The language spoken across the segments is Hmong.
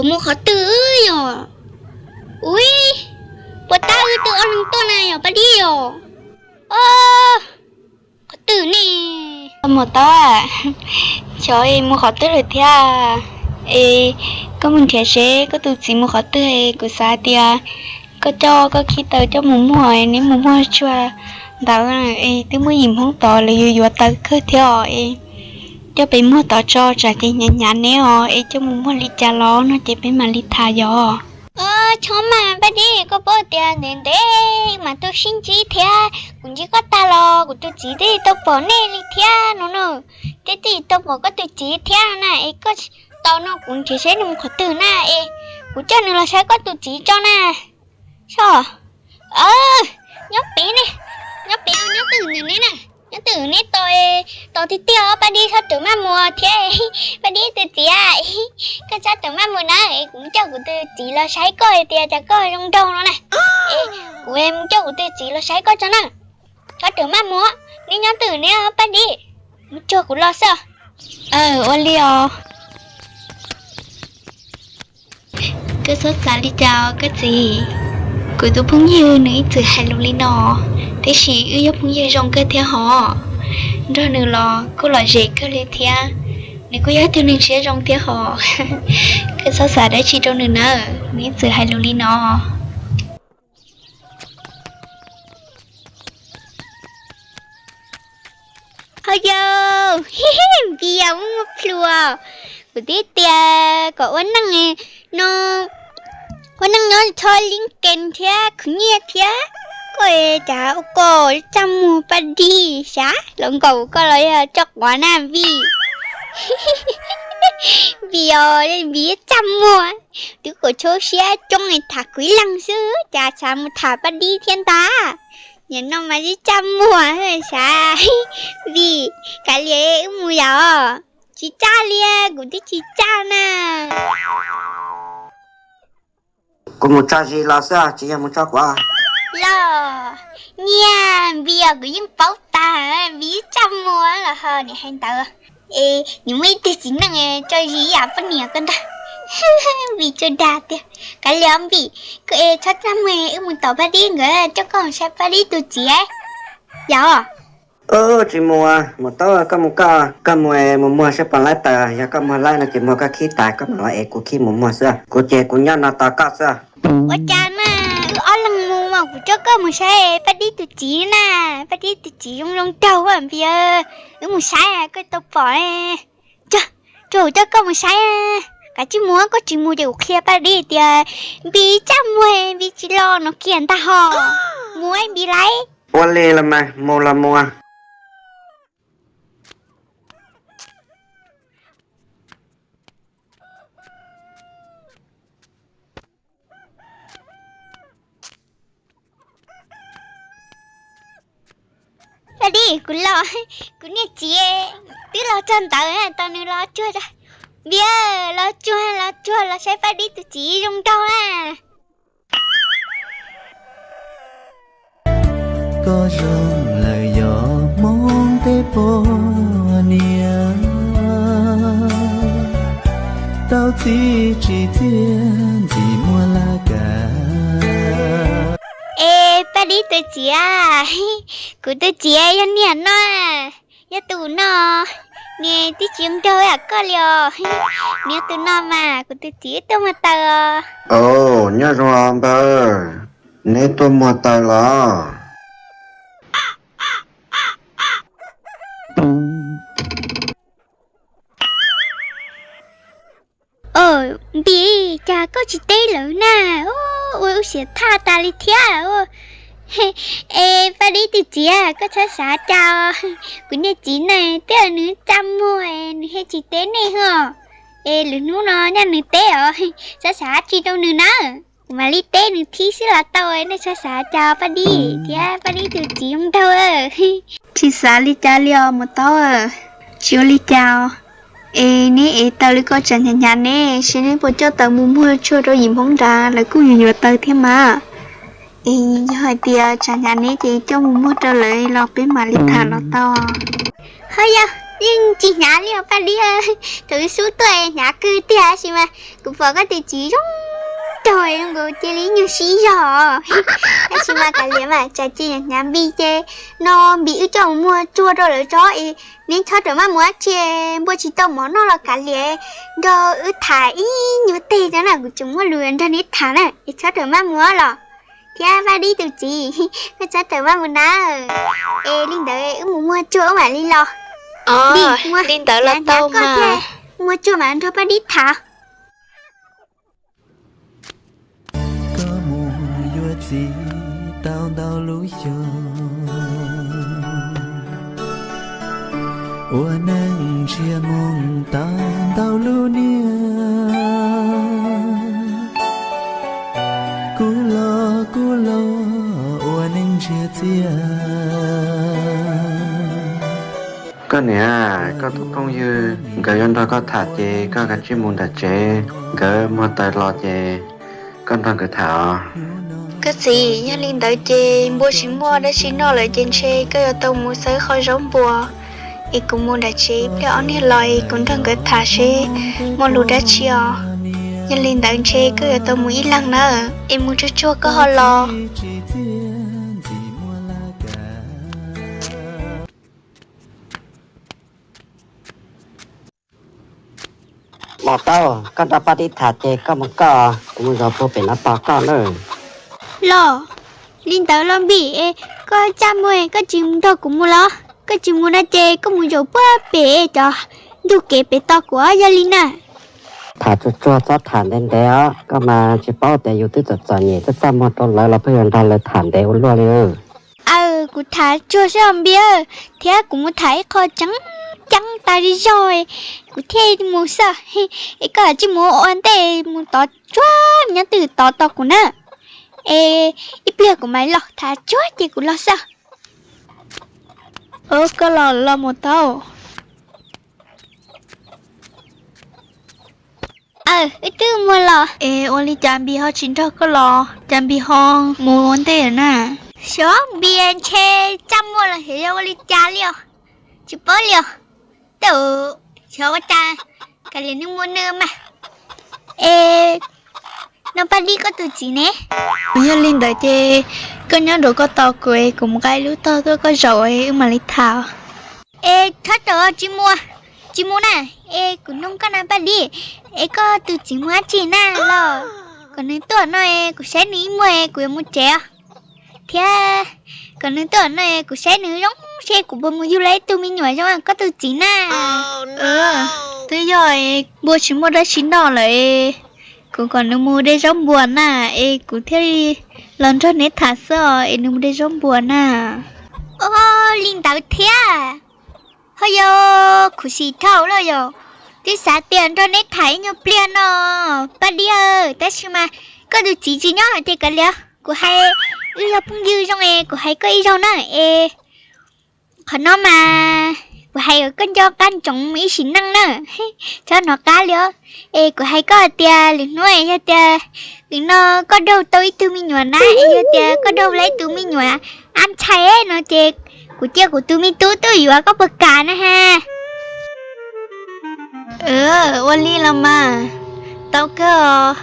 Mus qhov twg yom? Ui, puas tab wb twb ob leeg tuaj na yom Paj Dib yom? Qhov twg ne? Mus tau, xyov mus qhov twg lawm thiab. Es koj mus nrhiav seb koj tus txiv mus qhov twg, kuv xav hais tias koj coj koj khib taws coj mus muag, neb mus muag tshuaj ntawd es twb muaj yim Hmoob tod lawv yuav yuav taws kawg thiab os. Es coj peb muag tod tso tsam ces hnyav hnyav neb os, es coj mus muag li cas los no ces peb mam li tham yom. Chob mas Paj Dib, koj paub tias ntev ntev mas tuaj sib ntsib thiab, kuv ntsib koj tag los kuv tus txiv twb tsis tau pom nej li thiab no na. Twb tsis tau pom koj tus txiv thiab no na, es koj tos no kuv nrhiav seb nws mus qhov twg na, es kuv coj nws los saib koj tus txiv tso na. Soj, nyob pem ne, nyob pem nyob twg ntawm neb na, nyob twg neb tos, tos tiag tiag Paj Dib txhob rawm maj mus thiab. Paj Dib tus txiv, koj txhob rawm maj mus na, es kuv mus coj kuv tus txiv los saib koj tias cas koj zoo nraug no na. Es kuv mus coj kuv tus txiv los saib koj tso na. Txhob rawm maj mus, neb nyob twg neb Paj Dib, mus tsuag kuv los xwb. Ua li os. Koj txhob xav li cas koj txiv, kuv tus phooj ywg nws ib txwm hais lus li no, tiam sis wb yog phooj ywg zoo kawg thiab hos. Nrog nws los kuj lom zem kawg li thiab, nws kuj yog tug neeg siab zoo thiab hos. Koj txhob xav dab tsi rau nws nawb, nws ib txwm hais lus li no. Ho yog, Npis, muaj muaj plhu, kuv twb tias kom ua neej no, ua neej nyob txhob lib kees thiab khwv nyiaj thiab, koj cas ua koj txaj muag Paj Dib, xav los nkaum koj los yog tso quav na Npis. Npis os, Npis txaj muag, twb kom txhob siab coob tham kwv leej xwb cas xav mus tham Paj Dib thiab ntag. Nim no mas tib txaj muag xav, Npis, kav liam wb mus yom. Tsis txaj li, kuv twb tsis txaj na. Kuv mus tso zis los xwb, tsis yog mus tso quav. Los, nyiaj Npis os, kuv yeej paub tag, Npis txaj muag los ho nim hais ntawd. Es nim muaj ib tug txiv neej tso zis ib yam poj niam koj ntag. Npis tsuas dag tias, kav liam Npis, koj es txhob txaj muag, wb mus tom Paj Dib nkawd coj koj mus saib Paj Dib tus txiv yom. Tsis mus, mus tau koj mus koj, koj mus mus muag saib puas laib taws, yog koj muag laib no ces muag koj khib tas koj mam los es kuv khib mus muag xwb, kuv ces kuv nyob no tos koj xwb. Ua cas na, wb ob leeg mus mas kuv coj koj mus saib Paj Dib tus txiv na, Paj Dib tus txiv zoo zoo nraug Npis, wb mus saib koj tau pom. Tso, kuv coj koj mus saib, kav tsij mus, koj tsis mus ces kuv qhia Paj Dib tias Npis txaj muag, Npis tsis los no kiag ntag hos. Mus Npis lauj. Ua li los mas, mus los mus. Paj Dib, kuv los, kuv niag txiv twb los txog ntawd, tos nws los tsuag. Npis, los tsuag los tsuag los saib Paj Dib tus txiv zoo nraug na. Koj zoo lawm yog Hmoob tej poj niam, tau txi tsis txiaj ntxim muag laj kab. Es Paj Dib tus txiv, kuv tus txiv yog niag no, yog tus no, nws twb tsis zoo nraug yam koj li os. Nws yog tus no mas kuv tus txiv tuaj muag taws os. Nyob zoo npawg, neb tuaj muag taws los? Npis, cas koj tsis teb lawv na? Ua lub siab thaj tas li thiab. Es Paj Dib tus txiv, koj txhob xav cas, kuv niag txiv ne twb yog nws txaj muag, nws thiaj tsis teb nej hos. Es lwm hnub no nyob nws teb os, txhob xav dab tsi rau nws na. Kuv mam li teb nws thib xwb los tau, nej txhob xav cas Paj Dib thiab Paj Dib tus txiv zoo nraug. Tsis xav li cas li os mus taub, tsis ua li cas. Es neb ev taws li ko tsam hnyav hnyav ne, seb neb puas coj taws mus muag tshuaj rau yim Hmoob nrad, lawv kuj yuav yuav taws thiab mas. Es yog hais tias tsam hnyav neb ces coj mus muag rau lawv los peb mam li tham los tau. Ho yog, Yeej tsis hnyav li os Paj Dib, thaum wb xub tuaj hnyav kawg tiag, tab sis mas kuv pom koj tus txiv zoo nraug zoo nkaus cia li ib nyuag sib zog. Tab sis mas kav liam mas tsam ces hnyav Npis ces no Npis wb coj mus muag tsuag rau lawv tso es neb txhob rawm maj mus dab tsi, npua tsis tau mov noj los kav liam nrog wb tham ib nyuag teg no na, kuv tseem muaj lus nrog neb tham na, es txhob rawm maj mus los. Thiab Paj Dib tus txiv, koj txhob rawm maj mus na, es li ntawd wb mus muag tsuag wb mam li los. Npis, li ntawd los tau koj thiab, muag tsuag mam nrog Paj Dib tham. Koj mus yuav txiv tau ntau lub xyoo, ua neej ntsiag mus tau ntau lub niaj. Kuv los kuv los ua neej ntsiag txiag. Koj niam, koj tus phooj ywg nkawd yuav nrog koj tham ces koj kav tsij mus nram tsev, nkawd muag taws los ces koj nrog nkawd tham os. Koj txiv, yog li ntawd ces npua tsis muaj dab tsi noj lawm ces ntshe koj yuav tau mus xawb qhov zaub npua, es kuv mus nram tsev ib pliag ob niag los es kuv nrog nkawd tham seb muaj lus dab tsi os. Yog li ntawd ntshe koj yuav tau mus ib leeg na, es mus tsuag tsuag koj ho los. Los tau, koj nrog Paj Dib tham ces koj mus koj, kuv mus zaum puag pem no tos koj na. Los, li ntawd los Npis, koj txaj muag koj tsis nrog kuv mus los? Koj tsis mus no ces koj mus zaum puag pem cov ntug kev pem tos kuv os, yog li na. Tham tsuag tsuag txhob tham ntev ntev os, koj mas tsis paub tias yus twb txom txom nyem txaj txaj muag rau lawv los pheej yuav nrog lawv tham ntev ua luaj li. Aw, kuv tham tsuag xwb os Npis, thiab kuv mus tham ib qho ceev ceev tas zog, kuv thiaj mus xwb. Es koj kav tsij mus ua ntej mus tod tsuag, nyob twg tod tos kuv na. Es ib pliag kuv mam los, tham tsuag ces kuv los xwb. Koj los los mus tau. Aw, wb twb muag los. Es ua li cas Npis ho tsis nrog koj los, cas Npis ho mus ua ntej na? Xyov Npis ntshe txaj muag los xyov yog ua li cas li os, tsis paub li os. Tej xyov ua cas, kav liam nws mus nws mas. Es no Paj Dib koj tus txiv ne? Yog li ntawd ces koj nyob nraum koj tos kuv es kuv mus nqa ib lub tog tuaj koj zaum es wb mam li tham. Es txhob tawm, tsis mus, tsis mus na. Es kuv nug koj na Paj Dib, es koj tus txiv mus dab tsi na los? Kom nws tuaj no es kuv saib nws ib muag es kuv yuav mus tsev os. Thiab kom nws tuaj no es kuv saib nws zoo seb kuv puas mus yug lawv ib tug me nyuam zoo koj tus txiv na. Twb yog npua tsis muaj dab tsi noj lawm, kuv kom nws mus de zaub npua na, es kuv thiaj li los nrog neb tham xwb os, es nws mus de zaub npua na. Ua li ntawd thiab, ho yog khuv xim dhau lawm yog, twb xav tias nrog neb tham ib nyuag pliag no Paj Dib, tab sis mas koj tus txiv tsis nyob hais tias kav liam, kuv hais, wb yog phooj ywg zoo es kuv hais koj ib zaug na es, qhov no mas kuv hais kom koj nco qab ntsoov ib sim neej na, txhob hnov qab li os. Es kuv hais koj hais tias lwm hnub yog tias lwm no koj daug tau ib tug me nyuam na, es yog tias koj daug lawv ib tug me nyuam ab ntxhais no ces kuv cia kuv tus me tub tuaj yuav, koj puas kam na ha? Ua li los mas, tau kawg os.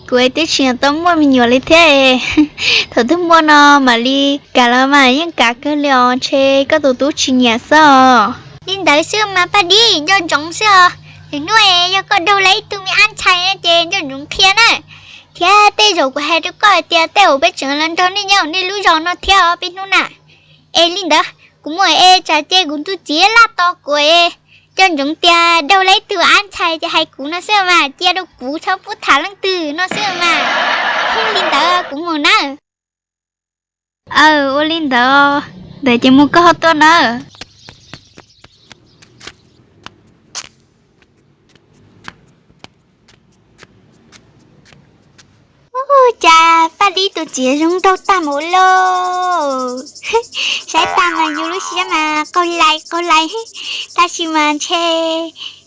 Kuv twb tsis tau muaj me nyuam li thiab, thaum twg muaj no mam li kam los mas yeej kam kawg li os, ntshe koj tus tub tsis nyiam xwb os. Li ntawd xwb mas Paj Dib, nco ntsoov xwb os, lwm hnub yog koj daug lawv ib tug me ab ntxhais ces nco ntsoov qhia na. Thiab tej zaum kuv hais rau koj hais tias tej zaum peb tseem los nrog nej nyob nej lub zos no thiab os peb hnub na. Es li ntawd kuv mus es tsam ces kuv tus txiv laj tos kuv es, nco ntsoov tias daug lawv ib tug ab ntxhais ces hais kuv no xwb mas, cia rau kuv txhob pub tham leej twg no xwb mas. Li ntawd kuv mus nawb. Aw, ua li ntawd, ntawd ces mus koj ho tuaj nawb. Ua cas Paj Dib tus txiv zoo nraug tag mus lauj. Saib tag mas yus lub siab mas qaug lais qaug lais, tab sis mas ntshe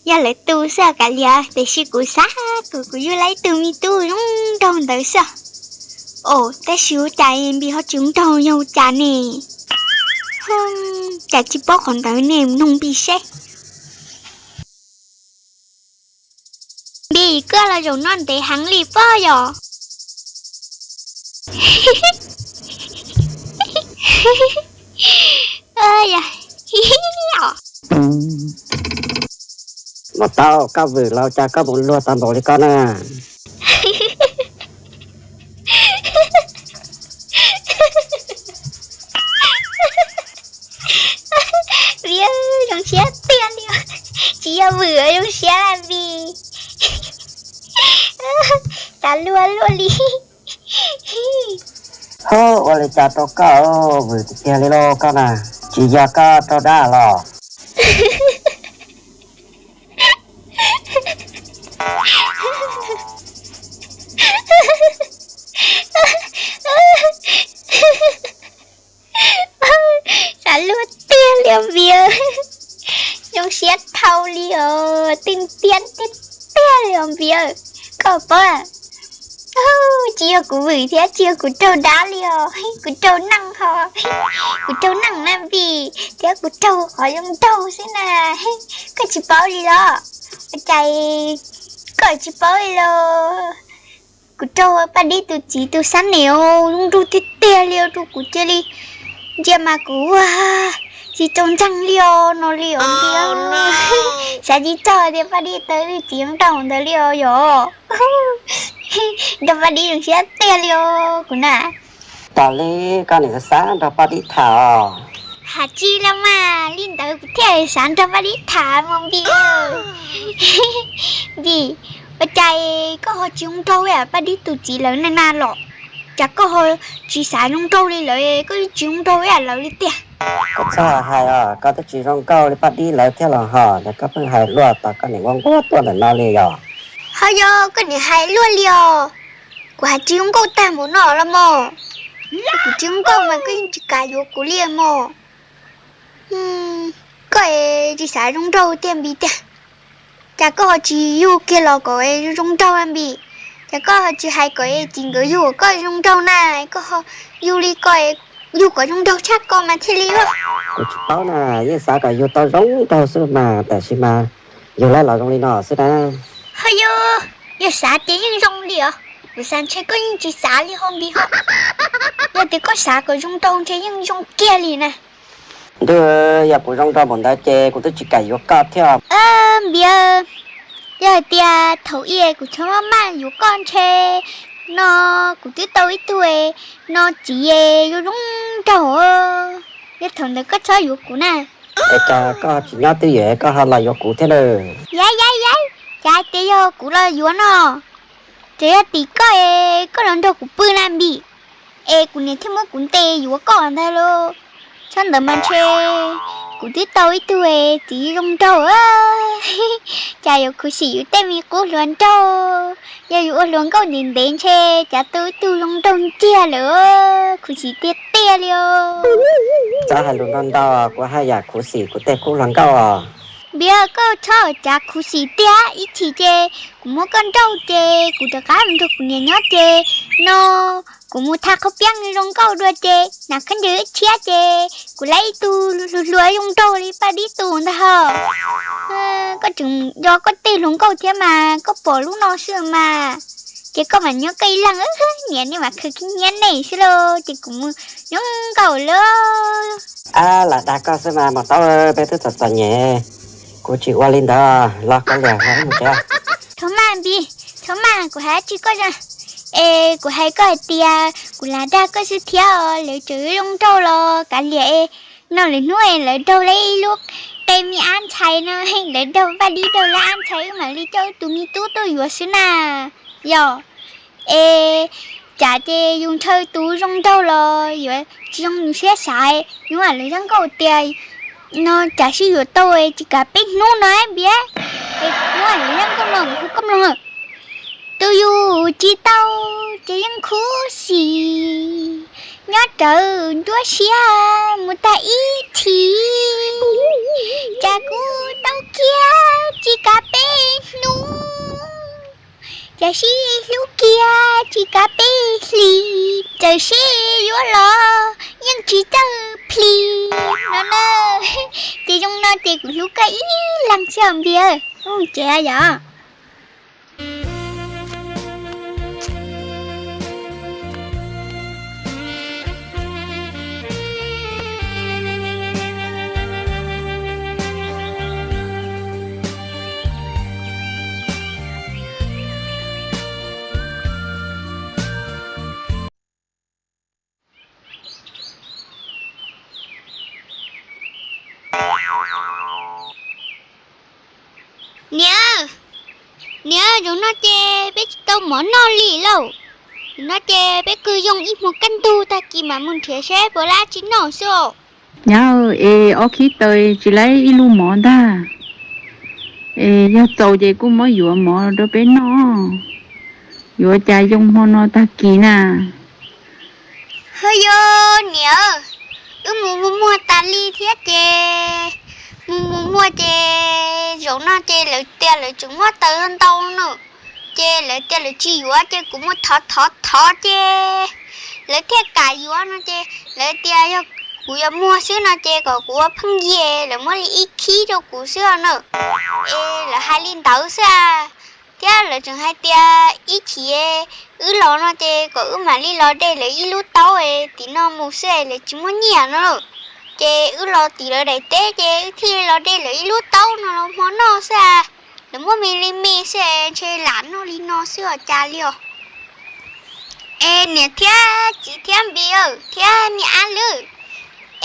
yog lawv tus xwb kav liam, tiam sis kuv xav kuv kuv yug lawv ib tug me tub zoo nraug ntawd xwb. Os, tab sis ua cas Npis ho tsis zoo nraug yog ua cas ne? Cas tsis paub qhov ntawd ne, nug Npis seb. Koj los zaum no ntev heev li pob yom? Muaj tau koj vwm los cas koj mus luag tau npaum li koj na. Vim zoo siab tiag li, tsis yog vwm zoo siab li. Xav luag luaj li. Hu, ua li cas rau koj vwm tiag tiag li lauj koj na, tsis yog koj raug dab los? Xav luag tiag li os npiav. Zoo siab dhau li os, tiag tiag tiag tiag li os npiav. Koj paub, tsis yog kuv vwm thiab tsis yog kuv raug dab li os, kuv raug neeg ho, kuv raug neeg na npis, thiab kuv raug qhov zoo nraug xwb na. Koj tsis paub li los? Ua cas koj tsis paub li los? Kuv raug Paj Dib tus txiv tus xab niam zoo nraug tiag tiag li os, rau kuv cia li ntsia mas kuv ua tsis tau ntseeg li os no li os npiav. Xav tsis txog tias Paj Dib tau tus txiv zoo nraug ntawd li os yom. Nrog Paj Dib zoo siab tiag li os kuv na. Tos li koj niam xav nrog Paj Dib tham os. Has tsis los mas li ntawd kuv thiaj xav nrog Paj Dib tham mas npis. Npis, ua cas koj ho tsis zoo nraug li Paj Dib tus txiv lawv na na los? Cas koj ho tsis xav zoo nraug li lawv, koj tsis zoo nraug li lawv li tiag? Koj txhob hais os, koj twb tsis zoo nkauj li Paj Dib lawv thiab los ho, ces koj pheej hais luaj tos koj niam nquag nquag tuaj ntawm no li yom. Ho yog koj niam hais luaj li os, kuv hais tsis zoo nkauj tag npaum no los mog. Kuv tsis zoo nkauj mas koj yeej tsis kam yuav kuv li mog. Koj es tsis xav zoo nraug tiag npis tiag. Cas koj ho tsis yug kiag los kom zoo nraug npis? Cas koj ho tsis hais kom txiv nkawd yug kom koj zoo nraug na? Koj ho yug li ko, yug kom zoo nraug tshaj ko mas thiaj li. Kuv tsis paub na, yeej xav kom yug tau zoo nraug xwb mas, tab sis mas yug lawm los zoo li no xwb na. Ho yog, yog xav ces yeej zoo li os. Kuv xav ntshe koj yeej tsis xav li ho npis ho. Yog tias koj xav kom zoo nraug ntshe yeej zoo kiag li na. Ntuj, yog kuv zoo nraug npaum ntawd ces kuv twb tsis kam yuav koj thiab. Npiav, yog hais tias thaum ub kuv txhob maj maj yuav koj ntshe no kuv twb tau ib tug no txiv zoo zoo nraug. Yog thaum ntawd koj txhob yuav kuv na. Es cas koj tsis nyob twj ywm koj ho los yuav kuv thiab lawm? Yab yab yab, cas hais tias yog kuv los yuav no? Tsuas yog tim koj es koj los nrog kuv pw na npis, es kuv niam thiaj muab kuv ntes yuav koj ntag lauj. Txhob ntawd mas ntshe kuv twb tau ib tug txiv zoo nraug. Cas yuav khuv xim yus tej me qub hluas nraug, yog yus ua hluas nkauj ntev ntev ntshe cas tau ib tug zoo nraug nciag lawm. Khuv xim tiag tiag li os. Txhob hais lus ntau ntau, kuv haj yam khuv xim kuv tej qub hluas nkauj os. Npiav, koj txhob cav khuv xim tiag, ib chim ces kuv muab koj nrauj ces kuv rov qab mus nrog kuv niam nyob ces no kuv mus tha qhov piab zoo nkauj dua ces hnav khaub ncaws tshiab ces kuv laib ib tug hluas hluas zoo nraug li Paj Dib tus ntag ho. Koj tseem nco koj tej hluas nkauj thiab mas koj pom lub no xwb mas, ces koj mam nyob koj ib leeg, niam nej mam khaws khib nyiab nej xwb lauj, ces kuv mus zoo nkauj lawm. Ab, lam dag koj xwb mas Maum Taub, peb twb txom txom nyem, kuv tsis ua li ntawd, los koj liam los mus tsev. Thaum maj npis, thaum maj kuv hais tsis koj, es kuv hais koj hais tias kuv lam dag koj xwb thiab, lawv tseem zoo nraug los kav liam es no lwm hnub es lawv raug lawv ib lub qe me ab ntxhais no, lawv raug Paj Dib raug lawv ab ntxhais wb mam li coj wb tus me tub tuaj yuav xwb na. Yog es cas ces yus ntshaw tus zoo nraug los yuav tsis zoo nws siab xav, hnub lawv zaj nkauj tias no cas sib yuav tau tsis kav peb hnub no npiav. Es hnub lawv zaj nkauj no kuv hu koj mloog. Tus yus tsis tau ces yeej khuv xim, nyob rawv nruab siab mus tag ib chim. Cas kuv tau kiag tsis kav peb hnub, cas sib hlub kiag tsis kav peb hlis, txawm sib yuav los yeej tsis txawj plhis no na. Ces zoo no ces kuv hlub koj ib leeg xwb npiav, mus tsev yom. Zaum no ces peb tsis tau mov noj li lauj. Zaum no ces peb kawg yoo ib hmo kaj ntug, tag kis mam mus nrhiav seb puas lab tsi noj xwb os. Nyab, es ob khib taws tsis lab ib lub mov ntag. Es yog txaus ces kuj muab yuav mov rau peb noj. Yuav cas yoo hmo no tag kis na. Hwb, yog niam, wb mus mus muag tas li thiab ces, mus mus muag ces zaum no ces lawv tias lawv tseem muab tawm ntau no, ces lawv tias lawv tsis yuav ces kuv mus thov thov thov ces lawv thiaj kam yuav no ces lawv tias yog kuv yuav muag xwb no ces kom kuv ua pheej yig, lawv muab li ib khib rau kuv xwb no. Es lawv hais li ntawd xwb a, thiab lawv tseem hais tias ib chim wb los no ces kom wb mam li los de lawv ib lub taub es tim no mus xwb es lawv tsis muaj nyiaj no lauj. Ces wb los tim lawv daim teb ces wb thiaj li los de lawv ib lub taub no los hmo noj xwb a. Lawv muab me li me xwb es ntshe lam noj li no xwb os, cas li os. Es niam thiab txiv thiab Npis thiab niam Ab Lwm,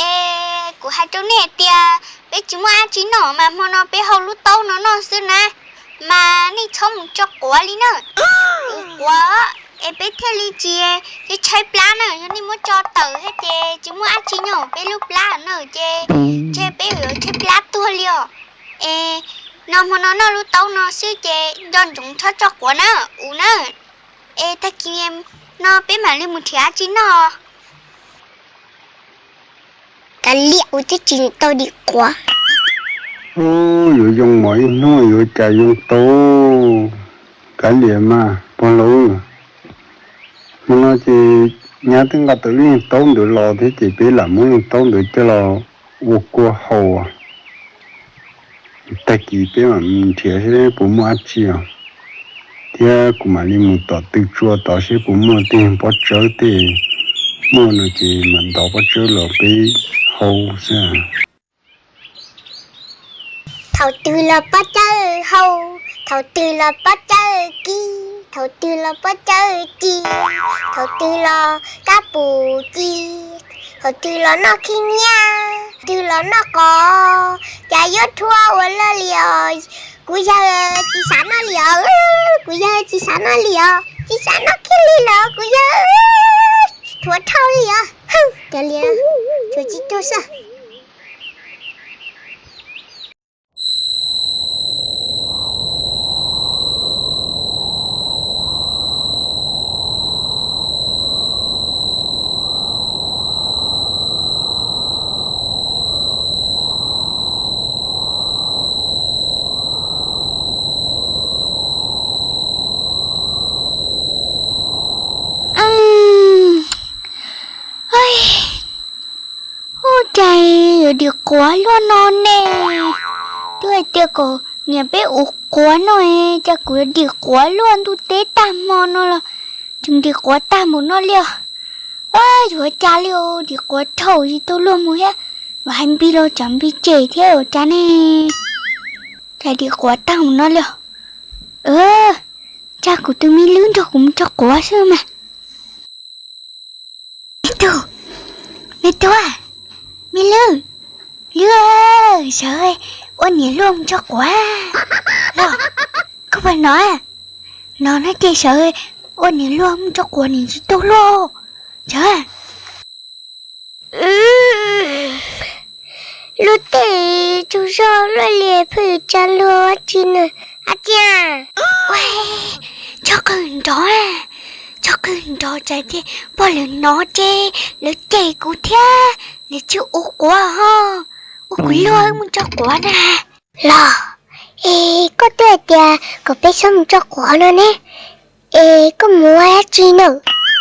es kuv hais rau nej tias peb tsis muaj dab tsi noj mas hmo no peb hau lub taub no noj xwb na, mas nej txhob mus tso quav li na. Ua quav es peb thiaj li tsis tshaib plab na, yog nej muab tso tawm thiab ces tsis muaj dab tsi nyob peb lub plab na ces ntshe peb yuav tshaib plab tuag li os. Es no hmo no noj lub taub no xwb ces nco ntsoov txhob tso quav na, ua na. Es tag kis no peb mam li mus nrhiav dab tsi noj. Kav liam, ua twb tsis tau dim quav. Ub, yuav yoo mov ib hnub yuav cas yoo tau. Kav liam mas pog laus. Hmo no ces nyab twb nqa tau ib leeg taub ntawd los thiab ces peb lam muab leeg taub ntawd coj los ua kua haus. Tag kis peb mam nrhiav seb puas muaj dab tsi os. Thiab kuv mam li mus tom tw tsua tod seb puas muaj tej pob tsawb, tej muaj no ces mam ntov pob tsawb los peb hau xwb. Thaum twg los pob tsawb hau, thaum twg los pob tsawb kib, thaum twg los pob tsawb ci, thaum twg los kab pum ci, thaum twg los noj khib nyiab, twg los noj qos, cas yuav rhuav ua luaj li os. Kuv yawg tsis xav noj li os, kuv yawg tsis xav noj li os, tsis xav noj kiag li los kuv yawg, rhuav dhau li os. Hwb, cas li, rhuav tsis tuag xwb. Ua cas yuav dim quav luaj no ne? Twb hais tias kom niam peb ua quav no, cas kuv yuav dim quav luaj, ntuj teb tag hmo no los tseem dim quav tag npaum no li os. Yuav cas li os, dim quav dhau tsis tau luag mus thiab. Mas hais Npis los tsam Npis cem thiab ua cas ne, cas dim quav tag npaum no li os. Tsam kuv tus me Lwb nrog kuv mus tso quav xwb mas. Me tub, me tub, me Lwb, Lwb, sawv ua niam luag mus tso quav los. Koj puas hnov? Hnov no ces sawv ua niam luag mus tso quav, niam tsis tau luaj, sawv. Lub teb tsaug zog luaj li, pheej tsa luag ua tsi na, ab tsi a? Ua, tso qw nrov, tso qw nrov tsam ces pog lawv hnov ces lawv cem kuv thiab lawv tsis ua quav ho, ua kuv luag mus tso quav na. Los, es koj twb hais tias kom peb txhob mus tso quav no ne, es koj mus ua dab tsi na?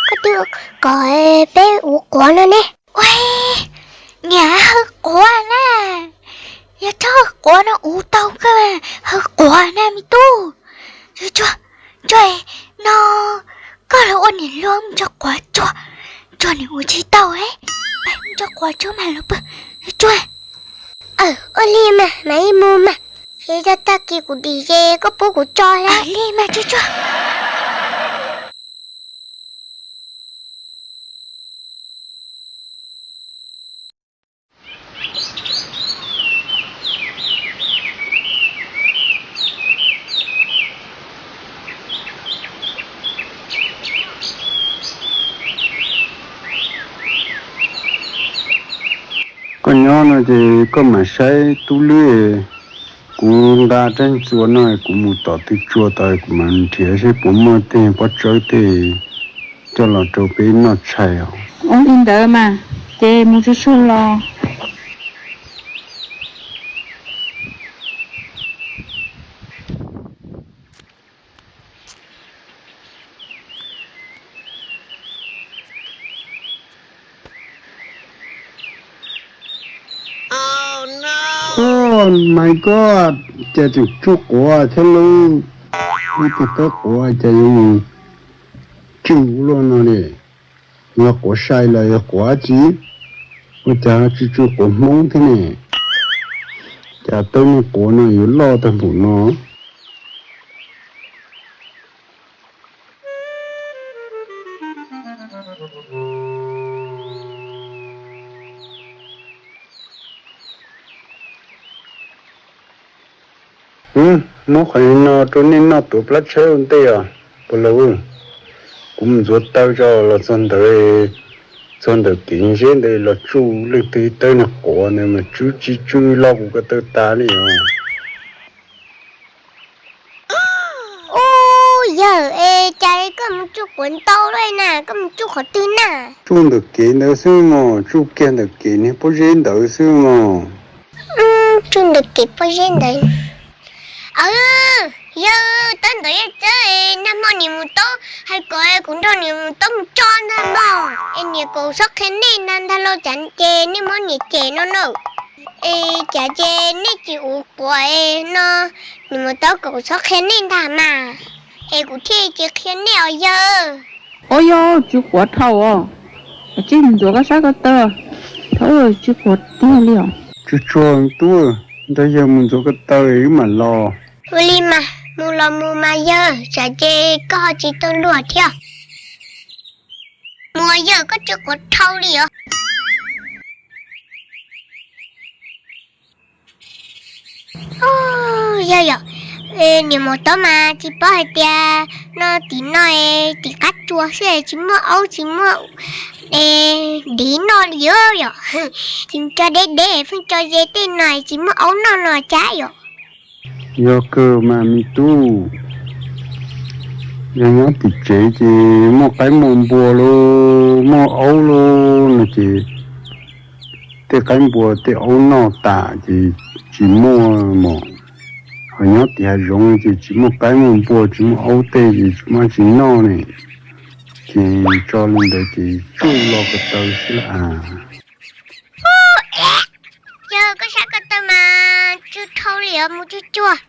Koj twb kom peb ua quav no ne. Ua, niam hawv quav na, yog txhob hawv quav no ua tau koj hawv quav na me tub. Tsuag, tsuag, no koj los ua niam luag mus tso quav tsuag, tsuag niam ua tsis tau, mus tso quav tsuag mas los pw, tsuag. Ua li mas, mam li mus mas, es yog tag kis kuv dim ces koj pub kuv tso li mas tsuag tsuag. Koj nyob no ces koj mam saib tub lwb, kuv nqa rab ntxuas no kuv mus tom tw tsua tod kuv mam nrhiav seb puas muaj tej pob tsawb tej coj los rau peb noj tshais os. Ua li ntawd mas, ces mus tsuag tsuag los. Oh my God, cas tseem tsuj quav thiab lauj. Ub, tus tawb quav cas yuav mus tsw luaj no li. Yog quav sai los yog quav dab tsi? Ua cas tsuj tsuj quav Hmoob thiab ne? Cas tawb niag quav no yuav loj tag npaum no? Muab qhov no rau nej noj tuav plab tshaib ua ntej os puas laus. Kuv mus ntxuav taw tso los txog ntawd, txog ntawm kev zeb ntawd los tsuj leej twg tawb niag quav ntawd mas tsw tsis tsw lo kuv ko taw tas li os. Ub, yawg es cas koj mus tsuj quav ntau luaj na, koj mus tsuj qhov twg na? Tsuj ntawm kev ntawd xwb mos, tsuj kiag ntawm kev niag pob zeb ntawd xwb mos. Tsuj ntawm kev pob zeb ntawd. Yawg, tawb ntawd yog tawb nag hmo niam mus taub, hais kom kuv nrog niam mus taub mus tso ntag mog. Es niam kom txhob qhia nej ntag, ntag los cas ces nej muab niam cem no na. Es cas ces nej tsis ua quav no, niam mus taub kom txhob qhia nej ntag mas, es kuv thiaj tsis qhia nej os yawg. Ua yog tsuj quav dhau os, tsij mus ntxuav koj sab ko taw, thaum tsuj quav tiag li os. Tsuag tsuag tub, nrog yawg mus ntxuav ko taw wb mam los. Ua li mas mus los mus mas yawg, tsam ces koj ho tsis tau luag thiab. Mus yawg, koj tsuj quav dhau li os. Yog yom, niam mus taub mas tsis paub hais tias no tim no tim qab tsua xwb tsis muaj aub tsis muaj div noj li yom. Tsis tso deb deb pheej tso ze tej no tsis muaj aub noj no cas yom. Yog kawg mas me tub, yog nyob tim tsev ces muaj qaib muaj npua lauj, muaj aub lauj no ces tej qaib npua tej aub noj tas ces tsis muaj mos. Ho nyob tim hav zoov ces tsis muaj qaib muaj npua tsis muaj aub tej ces tsis muaj tsis noj ne. Ces tso li ntawd ces tsuj lo ko taw xwb lauj as. Yog koj sab ko taw mas tsuj dhau li os, mus tsuj tsuag.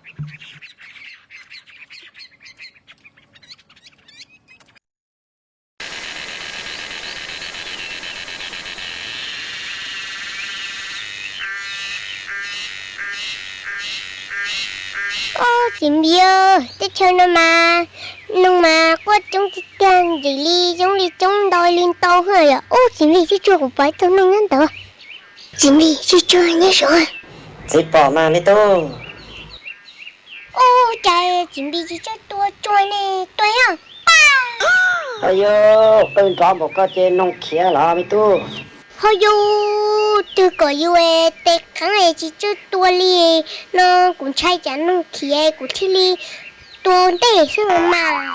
Ub, txiv Npis, teb chaws no mas noog mas quaj coob tiag tiag, ntxim li coob li coob, ntau li ntau yom. Ub, txiv Npis, tsuj tsuag, kuv pom ib tug noog nyob ntawd. Txiv Npis, tsuj tsuag nyob saud. Txiv pom mas me tub. Ub, cas txiv Npis tsis txawj tua tsua ne, tua yog. Ho yog qw nrov npaum ko ces noog khiav los me tub. Ho yog twg kom yus tes qeeb es tsis txawj tua li no, kuv ntshai cas noog khiav kuv thiaj li tua ntej xwb mas.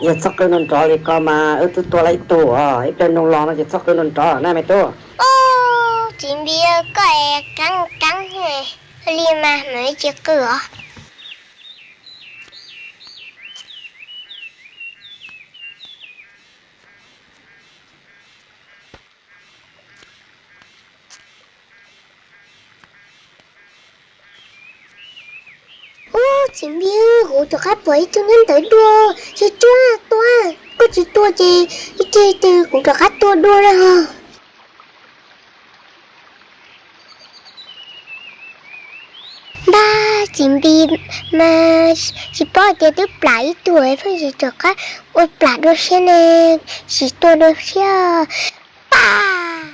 Yog txhob qw nrov nrov li ko mas wb twb tua lawm ib tug os, ib pliag noog los no ces txhob qw nrov nrov na me tub. Ub, txiv Npis, koj es qeeb qeeb li mas mam tsis qw os. Ub, txiv Npis, kuv rov qab pom ib tug nyob ntawd dua, tsis tsuag tua, koj tsis tua ces ib tsam twg kuv rov qab tua dua na. Npag, txiv Npis mas tsis paub tias twb plam ib tug pheej tsis rov qab ua plam dua siab ne, tsis tua dua siab. Pam!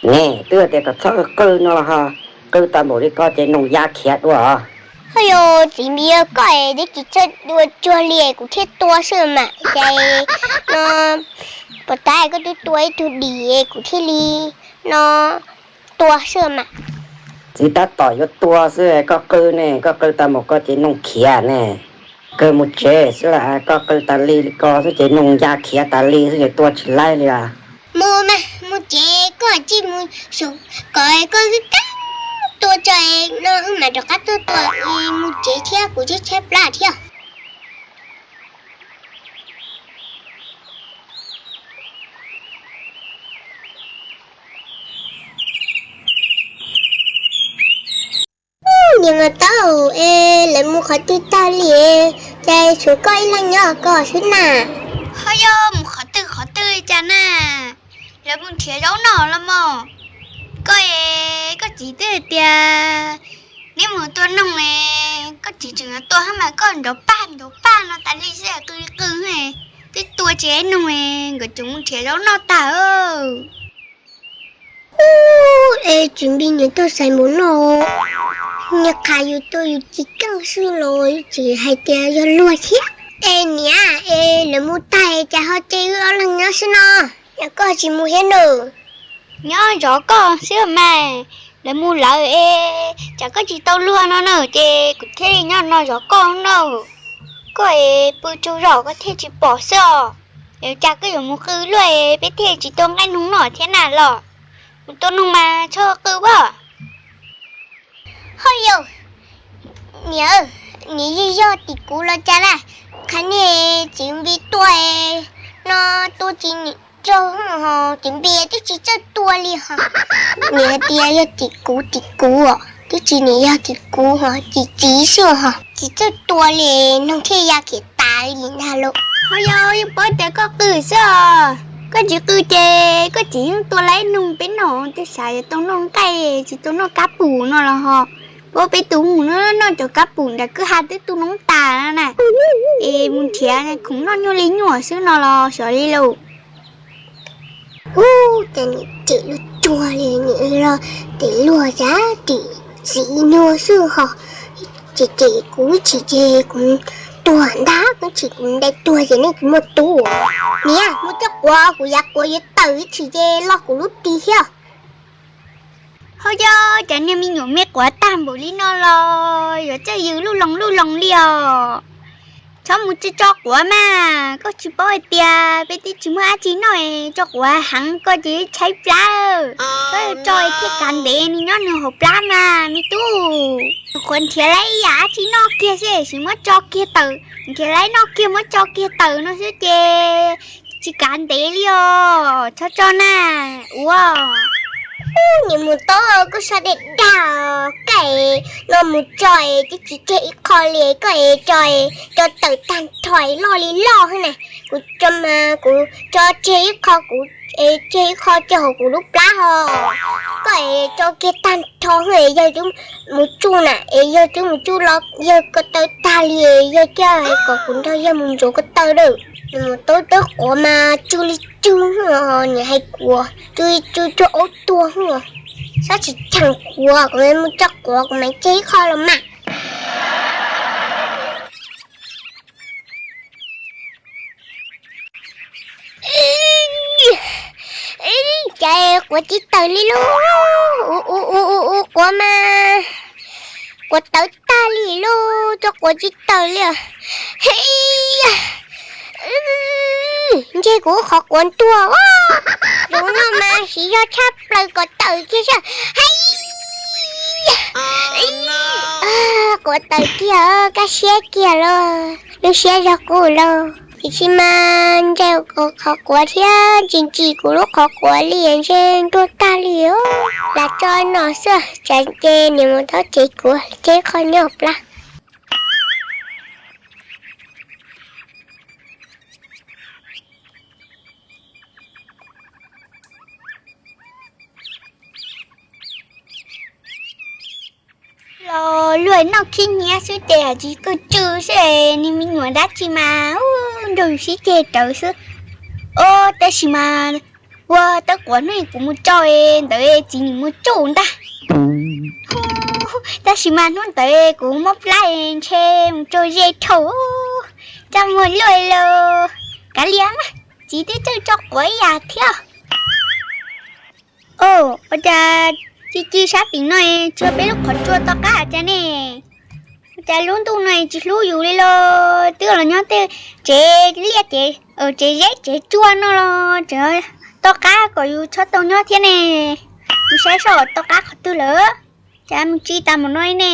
Ne twb hais tias kom txhob qw no los ho qw tau npaum li ko ces noog ya khiav dua os. Ho yog txiv Npis, koj es twb tsis txawj tua tsua li kuv thiaj tua xwb mas, ces no Puas tas koj twb tua ib tug dim kuv thiaj li no tua xwb mas. Txiv tab tom yuav tua xwb koj qw ne, koj qw tau mus koj ces noog khiav ne. Kawg mus tsev xwb las, koj qw tas li ko xwb ces noog ya khiav tas li xwb ces tua tsis laib li as. Mus mas mus tsev, koj cia li mus kom koj twb tab tua tso no wb mam rov qab tuaj tua. Mus tsev thiab kuv tshaib tshaib plab thiab. Niam Mos Taub, es lawv mus qhov twg tag li, cas tshuav koj ib leeg nyob ko xwb na? Ho yog mus qhov twg qhov twg cas na? Lawv mus nrhiav zaub noj los mas. Koj es koj txiv twb hais tias neb mus tua noog es koj txiv tseem yuav tua hab mas koj nrov pag nrov pag no tas li xwb qw li qw, twb tua tsis noog es nkawd tseem mus nrhiav zaub noj tag. Ub, es tsis npib niam tuaj xaiv npaum no, niag qha yus tua yus tsis keej xwb los yus tsis hais tias yog luag thiab. Es niam, es lawv mus tag cas ho tseg wb ob leeg nyob xwb no? Yog koj tsis mus thiab nws, nyob zov koj xwb mas. Lawv mus lawm es tsam koj tsis tau luag no na ces kuv thiaj li nyob no zov koj na. Koj es pw tsaug zog koj thiaj tsis pom xwb os. Es cas koj yuav mus qw luaj es peb thiaj tsis tau nqaij noog noj thiab na los? Mus tua noog mas txhob qw as. Ho yog, niam, niam yeej yog tim kuv los cas na? Qhov niag txiv npis tua no tua tsis tau, txiv npis twb tsis txawj tua li ho. Niam hais tias yog tim kuv tim kuv os, twb tsis niam yog tim kuv ho, txiv txiv xwb ho, tsis txawj tua li, noog thiaj ya khiav tas li ntag lauj. Ho yog yeej paub tias koj qw xwb os, koj tsis qw ces koj txiv yeej tua laib noog peb noj, twb xav yuav tau noj nqaij tsis tau noj kab pum no los ho. Paub peb tus mus noj cov kab pum nram kwj ha twb tu noob tas na, es mus nrhiav khoom noj nyuaj li nyuaj xwb no los xyov li lauj. Ub, cas niam cem luag cuag li, niam los tes luag cas tim txiv nyuag xwb ho. Ces ces kuv ib chim ces kuv tuag ntag, kuv ib chim kuv nte tuag ces nej tsis muaj tub. Niam, mus coj quav, kuv yav quav yuav tawm ib chim ces los kuv lub ris thiab. Ho yog cov niag me nyuam me quav tag npaum li no los yuav txawj yws luj loos luj loos li os. Txhob mus tso tso quav mas, koj tsis paub hais tias peb twb tsis muaj dab tsi noj, tso quav heev koj ces tshaib plab. Txhob tso thiaj kav ntev, nws nyob nws hauv plab mas me tub. Quav nrhiav laib ib yam dab tsi noj kiag xwb, sim muab tso kiag tawm, nrhiav laib noj kiag muab tso kiag tawm no xwb ces tsis kav ntev li os, txhob tso na, ua. Niam mus tau, koj sab dej dag, koj es no mus tso es twb tsis tseg ib qho li, koj es tso, tso tawm tag nrho loj li loj xwb na. Kuv tso mas kuv tso tseg ib qho, kuv es tseg ib qho tseg hauv kuv lub plab ho. Koj es tso kiag tag nrho xwb es yawg twb mus tsuj na, es yawg twb mus tsuj los yawg ko taw tag li, yawg thiaj hais kom kuv nrog yawg mus ntxuav ko taw lawm. Niam mus tau, tawb quav mas tsw li tsw, niam hais kuv tsw li tsw cuag aub tuag, txhob tsis cheem kuv, kuv mus tso quav kuv mam tseg ib qho los mas. Cas quav tsis tawm li lauj, ua quav mas, quav tawv tag li lauj, tso quav tsis tawm li. Ntshe kuv qhov quav ntuag, zoo no mas siv zog tshaj plaws kom tawm kiag saib. Quav tawm kiag, kaj siab kiag lauj, lub siab zog qub lauj. Tiam sis mas ntshe kuv qhov quav thiab ntsis ntsis kuv lub qhov quav li ntshe ntuag tag li. Lam tso no xwb, tsam ces niam mus tau ces kuv tseg qho nyob plab. Los luag noj khib nyiab xwb ces tsis kawg tsw xwb, niag me nyuam dab tsi mas nrog sib ceg rawv xwb. Tab sis mas ua tawb quav hnub kuv mus tso ntawd txiv nim mus tsuj ntag. Tab sis mas hnub ntawd kuv mob plab ntshe mus tso ze dhau, tsa muag luaj los kav liam mas. Txiv twb tseem tso quav ib yam thiab. Ua cas ci ci sab tim no tsis yog peb lub qhov tsua to qab cas ne? Ua cas lub ntuj no tsis hlub yus li los twb los nyob tej tsev liaj tsev, tsev zeb tsev tsua no los tseem to qab kom yus txhob tau nyob thiab ne? Mus saib seb to qab qhov twg lawm. Cas mus tsis tas mus no ne?